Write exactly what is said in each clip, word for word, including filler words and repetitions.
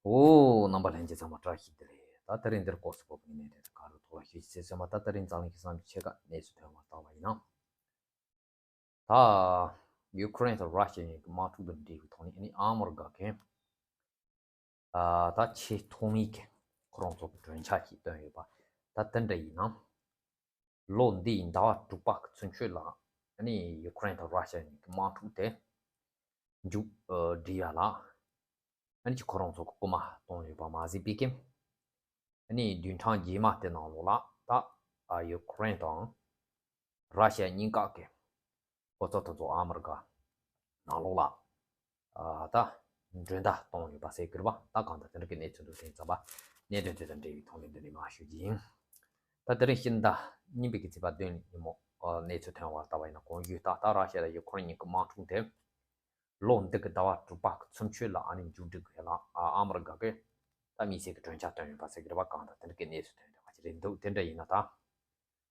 ཨོ། རྣམ་པ་ལྷན་རྒྱས་ཚང་མ་བཀྲ་ཤིས་བདེ་ལེགས། ད་དེ་རིང་འདིར་སྐོར་སུ་བབས་པའི་གནས་དེ་ག་རུ་ཐོག་ལ་ཤོད་ཅིག་ཟེར་ཙམ་པ། ད་དེ་རིང་འཛམ་གླིང་གི་བསམ་འཆར་ཆེ་ཁག་གནས་ཚུལ་ཐོན་པར་བལྟ་བ་ཡིན་ན། ད་ཡུ་ཁུ་རེན་དང་ར་ཤི་ཡ་གཉིས་ཀྱི་དམག་འཁྲུག་དང་འབྲེལ་བའི་ཐོག་ནས་ཨ་ནི་ཨ་མི་རི་ཀ་གིས་ཨ་ད་ཆེས་ཐོག་མའི་གི་ཁོ་རང་ཚོ་གི་གྲོས་འཆར་ཞིག་བཏོན་ཡོད་པ། ད་དེ་འདྲ་ཡིན་ན། ལོ་འདིའི་ཟླ་བ་དྲུག་པ་གི་ཚུན་ཆོད་ལ་ཨ་ནི་ཡུ་ཁུ་རེན་དང་ར་ཤི་ཡ་གཉིས་ཀྱི་དམག་འཁྲུག་དེ་མཇུག་ཨ་སྒྲིལ་ཡ་ལ། ཨ་ནི་ཅིག་ཁོ་རང་ཚོ་གི་སྐུལ་མ་གཏོང་ཡོད་པ་མ་ཟད་པའི་གི། ཨ་ནི་བདུན་ཕྲག་རྗེས་མ་དེ་ནང་ལོགས་ལ་ད་ཨ་ཡུ་ཁུ་རེན་དང་ར་ཤི་ཡ་གཉིས་ཀ་གི་སྐུ་ཚབ་དེ་ཚོ་ཨ་མི་རི་ཀ་ནང་ལོགས་ལ་ཨ་ད་མགྲོན་བརྡ་གཏོང་ཡོད་པ་ཟེར་གི་རེད་པ། ད་གང་ལྟར་དེ་འདྲ་གི་གནས་ཚུལ་འདུག་དེ་ཙམ་པ་གནད་དོན་དེ་དང་འབྲེལ་བའི་ཐོག་ནས་འདི་ནས་མར་ཞུ་རྒྱུ་ཡིན། ད་དེ་རིང་ཕྱི་ཟླ་གཉིས་པའི་གི་ཚེས་པ་བདུན་ཉིན་མོ་ཨ་གནས་ཚུལ་ཐོན་པར་བལྟ་བ་ཡིན་ན། གོང་ཞུས་ལྟར་ད་ར་ཤི་ཡ་དང་ཡུ་ཁུ་རེན་གཉིས་ཀྱི་དམག་འཁྲུག་དེ་ལོ་འདི་གི་ཟླ་བ་དྲུག་པ་གི་ཚུན་ཆོད་ལ་ཨ་ནི་མཇུག་སྒྲིལ་དགོས་ལ། ཨ་ཨ་མི་རི་ཀ་གིས་ད་དམིགས་བསལ་གྱི་གྲོས་འཆར་བཏོན་ཡོད་པ་ཟེར་གྱི་རེད་པ། གང་ལྟར་དེ་འདྲ་གི་གནས་ཚུལ་ཐོན་བསྡད་པ་ཅིག་རེད་འདུག་དེ་འདྲ་ཡིན་ན་ད་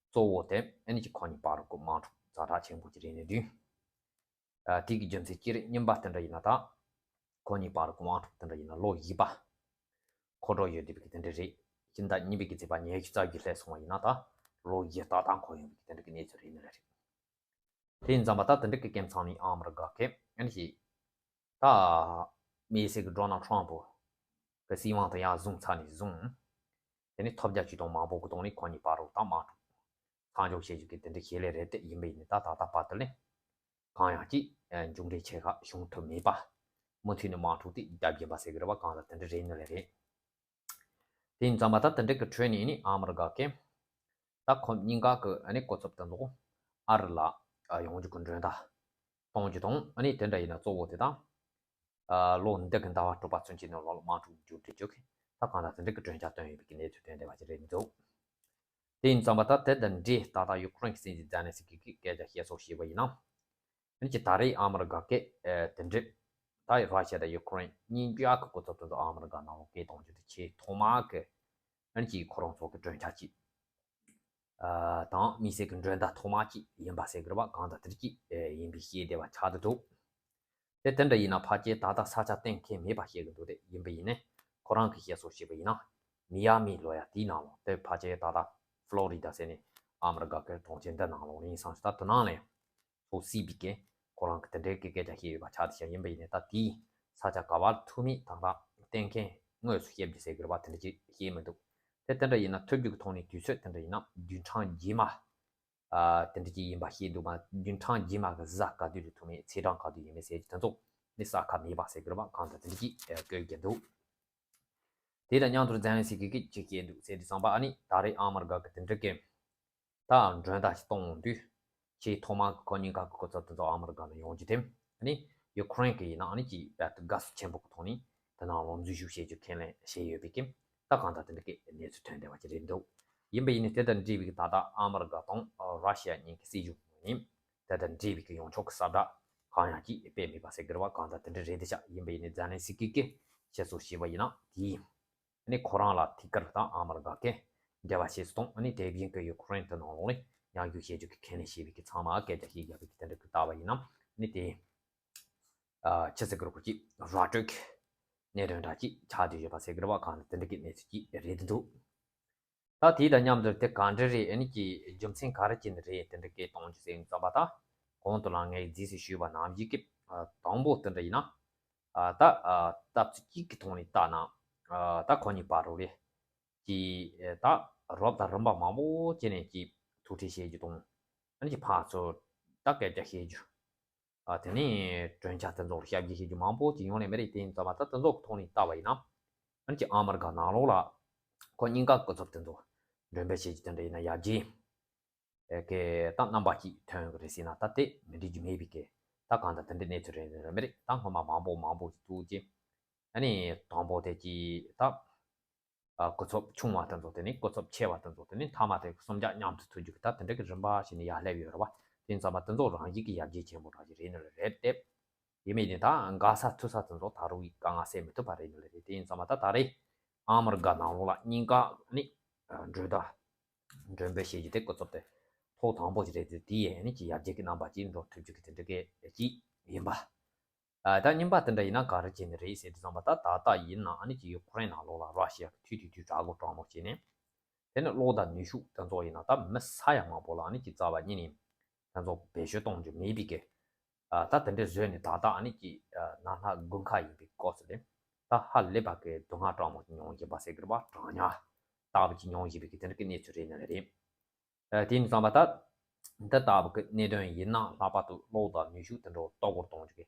གཙོ་བོ་དེ་ཨ་ནི་ཅིག་ཁོ་གཉིས་བར་གྱི་དམག་འཁྲུག་ཛ་དྲག་ཆེན་པོ་ཅིག་རེད་ནི་དུས། ཨ་དེ་གི་རྒྱུ་མཚན་ཅི་རེད། རྙིང་པ་དེ་འདྲ་ཡིན་ན་ད་ཁོ་གཉིས་བར་གྱི་དམག་འཁྲུག་དེ་འདྲ་ཡིན་ན་ལོ་བཞི་པ་འཁོར་འགྲོ་ཡོད་བསྡད་པའི་གི་དེ་འདྲ་རེད། ཕྱི་ཟླ་གཉིས་པའི་གི་ཚེས་པ་ཉི་ཤུ་རྩ་བཞི་སླེབས་སོང་བ་ཡིན་ན་ད་ལོ་བཞི་ཏག་ཏག་འཁོར་ཡོང་བའི་གི་དེ་འདྲ་གི་གནས་ཚུལ་རེད་ནི་རེད། དེ་ཡིན་ཙམ་པ་ད་དེ་འདྲ་གི་སྐབས་ཚང་ནས་ཨ་མི་རི་ཀ་གིས་ཨ་ནི་ཞིག་ད་དམིགས་བསལ་གྱི་ཌོ་ནལ་ཊམ་པ་གི་སྲིད་དབང་དེ་ཡར་བཟུང་ཚར་ནས་བཟུང་། དེ་ནས་ཐོབ་རྒྱ་ཇུས་གཏོགས་མང་པོ་གི་ཐོག་ནས་ཁོ་གཉིས་བར་དུ་ད་དམག་འཁྲུག་མཚམས་འཇོག་བྱེད་རྒྱུ་གི་དེ་འདྲ་བྱེད་ལེ་རེད། དེ་ཡིན་པ་ཡིན་ནའི་ད་ད་ལྟ་བར་དུ་ལས་གང་ཡང་ཅིག་མཇུག་འབྲས་ཆེ་ཁག་བྱུང་ཐུབ་མེད་པ། མུ་མཐུད་ནས་དམག་འཁྲུག་དེ་རྒྱབ་བཞིན་པ་ཟེར་གི་རེད་པ། གང་ལྟར་དེ་འདྲ་རེད་ནི་ལེ་རེད། དེ་ཡིན་ཙམ་པ་ད་དེ་འདྲ་གི་ཁྲོད་ནས་ནི་ཨ་མི་རི་ཀ་གིས་ད་ཁོ་གཉིས་ཀ་གི་ཨ་ནི་སྐུ་ཚབ་དེ་ཚོ་ཨ་རི་ལ་ཡོང་རྒྱུ་གི་མགྲོན་བརྡ་གཏོང་རྒྱུ་དང་། ཨ་ནི་དེ་འདྲ་ཡིན་ན་གཙོ་བོ་དེ་དང་ལོ་འདི་གི་ཟླ་བ་དྲུག་པ་ཚུན་ཆད་ནང་ལོགས་ལ་དམག་འཁྲུག་མཇུག་སྒྲིལ་རྒྱུ་གི་ད་གང་ལྟར་དེ་འདྲ་གི་གྲོས་འཆར་བཏོན་ཡོད་པའི་གི་གནས་ཚུལ་ཐོན་བསྡད་པ་ཅིག་རེད་འདུག་དེ་ཡིན་ཙམ་པ་ད་དེ་དང་འབྲེལ་ད་ལྟ་ཡུ་ཁུ་རེན་གྱི་སྲིད་འཛིན་ཛེ་ལན་སི་ཀི་གིས་སྐད་ཆ་བཤད་སྲོལ་བྱས་པ་ཡིན་ན། ཨ་ནི་ཅིག་ད་རེས་ཨ་མི་རི་ཀ་གིས་ཨ་དེ་འདྲ་ད་ར་ཤི་ཡ་དང་ཡུ་ཁུ་རེན་གཉིས་ཀ་གི་སྐུ་ཚབ་དེ་ཚོ་ཨ་མི་རི་ཀ་ནང་ལོགས་སྐད་གཏོང་རྒྱུ་དེ་ཆེས་ཐོག་མ་གི་ཨ་ནི་ཅིག་ཁོ་རང་ཚོ་གི་གྲོས་འཆར་ཅིག་ཨ་དང་དམིགས་བསལ་གྱི་མགྲོན་བརྡ་ཐོག་མ་ཅིག་ཡིན་པ་ཟེར་གི་རེད་པ། གང་ལྟར་དེ་ཅིག་ཨ་ཡིན་པའི་བཤད་བསྡད་པ་ཆགས་བསྡད་འདུག་དེ་དེ་འདྲ་ཡིན་ན་ཕལ་ཆེར་ད་ལྟ་ས་ཆ་གཏན་འཁེལ་མེད་པ་བཤད་གི་འདུག་དེ་ཡིན་པ་ཡིན་ནའི་ཁོ་རང་གིས་བཤད་སྲོལ་བྱས་པ་ཡིན་ན། མི་ཡ་མི་ལོ་ཡ་དེའི་ནང་ལོགས་དེ་ཕལ་ཆེར་ད་ལྟ་ཕློ་རི་ཌ་ཟེར་ནས་ཨ་མི་རི་ཀ་གི་གྲོང་ཁྱེར་འདི་ནང་ལོགས་ནས་ཡིན་སང་ཞིག་ད་དེ་ནང་ལ་ཡང་ཚོ་སྲིད་པའི་གི་ཁོ་རང་གི་དེ་འདྲའི་གི་སྐད་ཆ་བཤད་ཡོད་པ་ཆགས་བསྡད་ཤག་ཡིན་པ་ཡིན་ནའི་ད་དེའི་ས་ཆ་ག་པར་ཐུག་མིན་ད་ལྟ་གཏན་འཁེལ་དངོས་སུ་བཤད་རྒྱུ་ཟེར་གི་རེད་པ། དེ་འདྲ་ཅིག་བཤད་མི་འདུག་དེ་དེ་འདྲ་ཡིན་ན་ཐུབ་རྒྱུ་གི་ཐོག་ནས་དུས་ཚོད་དེ་འདྲ་ཡིན་ན་བདུན་ཕྲག་རྗེས་མ་ཨ་དེ་འདྲ་ཅིག་ཡིན་པ་བཤད་འདུག་མ། བདུན་ཕྲག་རྗེས་མ་གི་གཟའ་ག་དུས་ལ་ཐུག་མིན་ཚེས་གྲངས་ག་དུས་ཡིན་མིན་ཟེར་རྒྱུ་དེ་ཚོ་ནི་གསལ་ཁ་མེད་པ་ཟེར་གི་རེད་པ། གང་ལྟར་དེ་འདྲ་ཅིག་བཀོད་ཀྱི་འདུག་དེ་དང་མཉམ་དུ་ཛེ་ལན་སི་ཀི་གིས་ཅིག་བཤད་འདུག་ཟེར་དུས་ཙམ་པ་ཨ་ནི་ད་རེས་ཨ་མི་རི་ཀ་གི་དེ་འདྲ་གི་ད་མགྲོན་བརྡ་ཞིག་གཏོང་འོང་དུས་ཆེས་ཐོག་མ་གི་ཁོ་གཉིས་ཀ་གི་སྐུ་ཚབ་དེ་ཚོ་ཨ་མི་རི་ཀ་ནང་ཡོང་རྒྱུ་དེ་ཨ་ནི་ཡུ་ཁུ་རེན་གི་ཡིན་ན་ཨ་ནི་ཅིག་རྦད་དེ་དགའ་བསུ་ཆེན་པོ་གི་ཐོག་ནས་དེ་ནང་ལོགས་འཛུལ་ཞུགས་བྱེད་རྒྱུ་ཁས་ལེན་བྱས་ཡོད་པའི་གི་ད་གང་ལྟར་དེ་འདྲ་གི་གནས་ཚུལ་ཐོན་བསྡད་པ་ཅིག་རེད་འདུག་ཡིན་པ་ཡིན་ནའི་དེ་དང་འབྲེལ་བའི་གི་ད་ལྟ་ཨ་མི་རི་ཀ་དང་ར་ཤི་ཡ་གཉིས་ཀྱི་སྲིད་གཞུང་ནས་དེ་དང་འབྲེལ་བའི་གི་ཡོངས་ཁྱབ་ཀྱི་གསལ་བསྒྲགས་གང་ཡང་ཅིག་སྤེལ་མེད་པ་ཟེར་གི་རེད་པ། གང་ལྟར་དེ་འདྲ་རེད་དེ་ཤག་ཡིན་པ་ཡིན་ནའི་ཛེ་ལན་སི་ཀི་གིས་བཤད་སྲོལ་བྱས་པ་ཡིན་ན་དེ་ནི་ཁོ་རང་ལ་ཐད་ཀར་དང་ཨ་མི་རི་ཀ་གིས་འབྲེལ་བ་བྱས་སོང་། ཨ་ནི་དེ་བཞིན་གི་ཡུ་ཁུ་རེན་དེ་ནང་ལོགས་ནས་མཉམ་ཞུགས་བྱེད་རྒྱུ་གི་ཁས་ལེན་བྱས་པའི་གི་ཚང་མ་སྐད་ཆ་བཤད་རྒྱབ་པའི་གི་དེ་འདྲ་གི་ལྟ་བ་ཡིན་ན་ནི་དེ་ཨ་ཆི་ཟེར་གི་རེད། ཁོ་ཅིག་ར་སྤྲོད་ཀྱི་གནད་དོན་འདྲ་ཅིག་ཆགས་བསྡད་ཡོད་པ་ཟེར་གི་རེད་པ། གང་ལྟར་དེ་འདྲ་གི་གནས་ཚུལ་ཅིག་རེད་འདུག་ད་དེ་དང་མཉམ་དུ་དེ་ག་འདྲ་རེད། ཨ་ནི་ཀྱི་རྒྱུ་མཚན་ག་རེ་བྱས་ནས་རེད་དེ་འདྲ་སྐད་གཏོང་རྒྱུ་ཟེར་ཙམ་པ་ད་གོང་དུ་ལ་ངས་རྗེས་སུ་ཞུས་པ་ནང་བཞིན་གྱི་ཨ་དང་པོ་དེ་འདྲ་ཡིན་ན་ཨ་ད་ཨ་ལྟ་ཚུལ་གཅིག་གི་ཐོག་ནས་བལྟས་ན་ཨ་ད་ཁོ་གཉིས་བར་རུ་རེད་ཀྱི་ཨ་ད་རོབ་དང་རིམ་པ་མང་པོ་བྱས་ནས་ཀྱི་ཐུག་འཕྲད་བྱེད་རྒྱུ་དང་ཨ་ནི་ཀྱི་ཕར་ཚུར་ད་སྐད་ཆ་བཤད་རྒྱུ། ཨ་དེ་ནས་གྲོས་འཆར་དེ་ཚོར་ཞབས་ཕྱི་བྱེད་རྒྱུ་མང་པོ་ཅིག་ཡོང་ནས་མེད་རེད། དེ་ཡིན་ཙང་མ་ད་དེ་ཚོ་གི་ཐོག་ནས་བལྟ་བ་ཡིན་ན། ཨ་ནི་ཅིག་ཨ་མི་རི་ཀ་ནང་ལོགས་ལ་ཁོ་གཉིས་ཀ་སྐུ་ཚབ་དེ་ཚོ་མགྲོན་འབོད་བྱེད་རྒྱུ་དེ་འདྲ་ཡིན་ན་ཡར་རྒྱས་ཨེ་གི་ད་རྣམ་པ་ཅིག་ཐོན་གི་རེད་ཟེར་ན་ད་དེ་མི་འགྲིག་རྒྱུ་མེད་པའི་གི་ད་གང་ལྟར་དེ་འདྲའི་གནས་ཚུལ་རེད་རེད་མེད་རེད། ད་སྔོན་མ་མང་པོ་མང་པོ་ཅིག་ཐུག་ཅིག་ཨ་ནི་དང་པོ་དེ་ཅིག་ད། ཨ་སྐུ་ཚབ་ཆུང་བ་དེ་ཚོ་དེ་ནས་སྐུ་ཚབ་ཆེ་བ་དེ་ཚོ་དེ་ནས་མཐའ་མ་དེ་གསུམ་ཆ་མཉམ་དུ་ཐུག་རྒྱུ་གི་ད་དེ་འདྲ་གི་རིམ་པ་ཞིག་ནས་ཡར་སླེབས་ཡོད་རེད་བ། དེ་ཡིན་ཙང་མ་དེ་ཚོ་རང་བཞིན་གྱི་ཡར་རྒྱས་ཆེན་པོ་འདྲ་ཞིག་རེད་ནི་རེད་དེ། ཡིན་མིན་ནི་ད་འགག་ས་ཐུག་ས་དེ་ཚོ་ད་རུང་དཀའ་ངལ་སེལ་མི་ཐུབ་པ་རེད་ནི་རེད། དེ་ཡིན་ཙང་མ་ད་ད་རེས་ཨ་མི་རི་ཀ་ནང་ལོགས་ལ་གཉིས་ཀ་ནི་ཨ་མགྲོན་བརྡ་མགྲོན་འབོད་བྱེད་རྒྱུ་དེ་སྐུ་ཚབ་དེ་ཐོག་དང་པོ་ཞིག་རེད་དེ། དེ་ཡིན་ནི་ཀྱི་ཡར་རྒྱས་ཀྱི་རྣམ་པ་ཅིག་འགྲོ་ཐུབ་རྒྱུ་གི་དེ་འདྲ་གི་ཅིག་ཡིན་པ། ཨ་ད་རྙིང་པ་དེ་འདྲ་ཡིན་ན་ག་རེ་བྱས་ནས་རེད་ཟེར་དུས་ཙམ་པ། ད་ད་ལྟ་ཡིན་ན་ཨ་ནི་ཅིག་ཡུ་ཀེ་རེན་ནང་ལོགས་ལ་ར་ཤི་ཡ་གི་ཐུག་དུས་དུས་དྲག་པོ་དྲག་མོ་བྱས་ནས། དེ་ནས་གློག་དང་ནུས་ཤུགས་དེ་ཚོ་ཡིན་ན་ད་མི་ས་ཡ་མང་པོ་ལ་ཨ་ནི་ཅིག་རྩ་བ་ཉིད་ནས་དེ་ཚོ་བེད་སྤྱོད་གཏོང་རྒྱུ་མེད་པའི་གི། ཨ་ད་དེ་འདྲ་བཟོས་ནས་ད་ལྟ་ཨ་ནི་ཅིག་ཨ་ན་ཧ་དགུན་ཁ་ཡིན་པའི་སྐབས་སུ་དེ་ད་ཧ་ལས་པ་གི་སྡུག་བསྔལ་དྲག་མོ་མྱོང་བཞིན་པ་ཟེར་གི་རེད་པ། གྲང་ཉ་ལྟ་བུ་ཅིག་མྱོང་བཞིན་པའི་གི་དེ་འདྲ་གི་གནས་ཚུལ་རེད་ནི་རེད། ཨ་དེ་ཡིན་ཙང་པ་ད་འདི་ལྟ་བུ་གི་གནད་དོན་ཡིན་ན་ལྷག་པར་དུ་གློག་དང་ནུས་ཤུགས་དེ་འདྲ་ལྟོ་སྐོར་གཏོང་རྒྱུ་གི།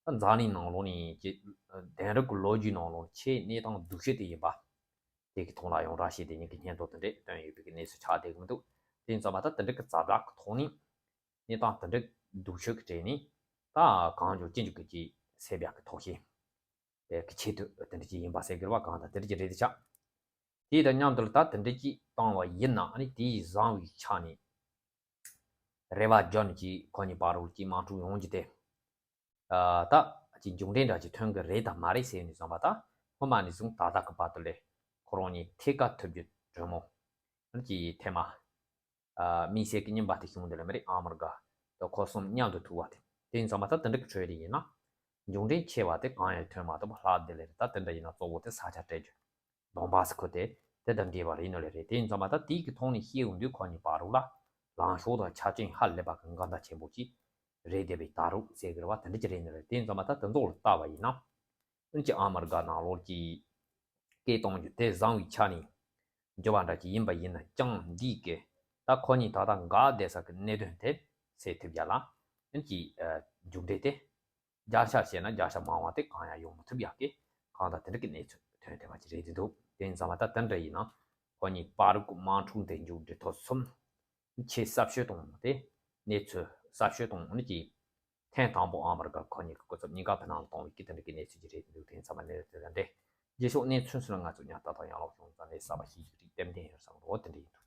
ད་འཛམ་གླིང་ནང་ལོགས་ནས་ཀྱི་དེང་རབས་ཀྱི་ལོ་རྒྱུས་ནང་ལོགས་ཆེས་གནས་སྟངས་སྡུག་ཤོས་དེ་ཡིན་པ། དེ་གི་ཐོག་ལ་ཡང་ར་ཤི་ཡ་དེ་ཉིད་ཀྱི་སྙན་ཐོ་དེ་འདྲས་བཏོན་ཡོད་པའི་གི་གནས་ཚུལ་ཆགས་བསྡད་ཀྱི་མི་འདུག་དེ་ཡིན་ཙང་པ་ད་དེ་འདྲ་གི་ཛ་དྲག་གི་ཐོག་ནས་གནས་སྟངས་དེ་འདྲ་སྡུག་ཤོས་ཀྱི་གྲས་ནས་ད་གང་བྱུང་ཅི་འཇུག་གི་ཅིག་སེལ་བ་གི་ཐོག་ཤེས། དེ་གི་ཆེད་དུ་དེ་འདྲ་ཅིག་ཡིན་པ་ཟེར་གི་རེད་པ། གང་ལྟར་དེ་འདྲ་ཅིག་རེད་དེ་ཆགས། དེ་དང་མཉམ་དུ་ད་དེ་འདྲ་ཅིག་བཏང་བ་ཡིན་ན་ཨ་ནི་དེའི་བཟང་བའི་ཆ་ནས་རེ་བ་རྒྱུ་ནི་ཅིག་ཁོ་གཉིས་བར་དུ་ཅིག་དམག་འཁྲུག་ཡོང་རྒྱུ་དེ། ཨ་ད་ཅིག་མཇུག་འབྲས་འདྲ་ཅིག་ཐོན་གི་རེད་དམ་མ་རེད་ཟེར་ནས་བཟུང་པ་ད་སྔོན་མ་ནས་བཟུང་ད་ལྟ་གི་བར་དུ་ལས་ཁོ་རང་གཉིས་ཐད་ཀར་ཐུག་རྒྱུ་གྲོས་མོལ་ཨ་ནི་ཅིག་ཐེངས་མ། ཨ་དམིགས་བསལ་གྱི་རྙིང་པ་དེ་བྱུང་འདི་ལ་མི་རིགས་ཨ་མི་རི་ཀ་དང་ཁོ་གསུམ་མཉམ་དུ་ཐུག་པ་དེ། དེ་ཡིན་ཙང་མ་ད་དེ་འདྲ་གི་གྲོས་རེ་ཡིན་ན། མཇུག་འབྲས་ཆེ་བ་དེ་གང་ཡང་ཐོན་མ་ཐུབ་པ་ལྷག་བསྡད་ལེ་རེད། ད་དེ་འདྲ་ཡིན་ན་གཙོ་བོ་དེ་ས་ཆ་སྤྲད་རྒྱུ། དོན་བ་སི་ཁོ་དེ་དེ་དང་འབྲེལ་བ་རེད་ནོ་ལེ་རེད། དེ་ཡིན་ཙང་མ་ད་དེའི་གི་ཐོག་ནས་བཤད་ཡོང་དུས་ཁོ་གཉིས་བར་དུ་ལ་ལངས་ཕྱོགས་དང་ཆ་རྐྱེན་ཧ་ལས་པ་གི་འགལ་ཟླ་ཆེན་པོ་ཅིག་རེད་བསྡད་པའི་ད་རུང་ཟེར་གི་རེད་པ། དེ་འདྲ་ཅིག་རེད་ནོ་ལེ། དེ་ཡིན་ཙང་མ་ད་དེ་ཚོ་ལ་ལྟ་བ་ཡིན་ན། ཨིན་ཅི་ཨ་མི་རི་ཀ་ནང་ལོགས་ཀྱི་སྐད་གཏོང་རྒྱུ་དེ་བཟང་བའི་ཆ་ནས་འགྱུར་བ་འདྲ་ཅིག་ཡིན་པ་ཡིན་ན་ཅང་འདི་གི་ད་ཁོ་གཉིས་ད་ལྟ་འགག་བསྡད་ས་གི་གནད་དོན་དེ་སེལ་ཐུབ་ཡ་ལ་ཨིན་ཅི་མཇུག་འབྲས་དེ་བརྒྱ་ཆ་བཤད་ན་བརྒྱ་ཆ་མང་བ་དེ་གང་ཡང་ཡོང་མི་ཐུབ་ཡ་གི་གང་ལྟར་དེ་འདྲ་གི་གནས་ཚུལ་ཐོན་བསྡད་པ་ཅིག་རེད་འདུག་དེ་ཡིན་ཙང་མ་ད་དེ་འདྲ་ཡིན་ན་ཁོ་གཉིས་བར་གི་དམག་འཁྲུག་དེ་མཇུག་སྒྲིལ་ཐོག་གསུམ། ཆེས་གསར་ཤོས་དང་དེ་གནས་ཚུལ་གསར་ཤོས་དང་ནི་ཀྱི་ཐེངས་དང་པོ་ཨ་མི་རི་ཀ་ཁོ་གཉིས་ཀྱི་སྐུ་ཚབ་གཉིས་ཀ་ཕི་ནང་ལ་གཏོང་བའི་ཀི་དེ་འདྲ་གི་གནས་ཚུལ་ཅིག་རེད་འདུག་དེ་ཚང་མ་གནས་ཚུལ་དེ་འདྲ་རྗེས་ཕྱོགས་གནས་ཚུལ་སོགས་ལ་ང་ཚོ་ཉག་ཏག་ཏག་ཡང་ལོག་བྱུང་ཙང་ནས་གསར་པ་ཞིག་ཞིག་རིགས་ཏན་ཏན་ཡོད་བསམ་རོགས་དེ་འདྲ་ཡིན་འདུག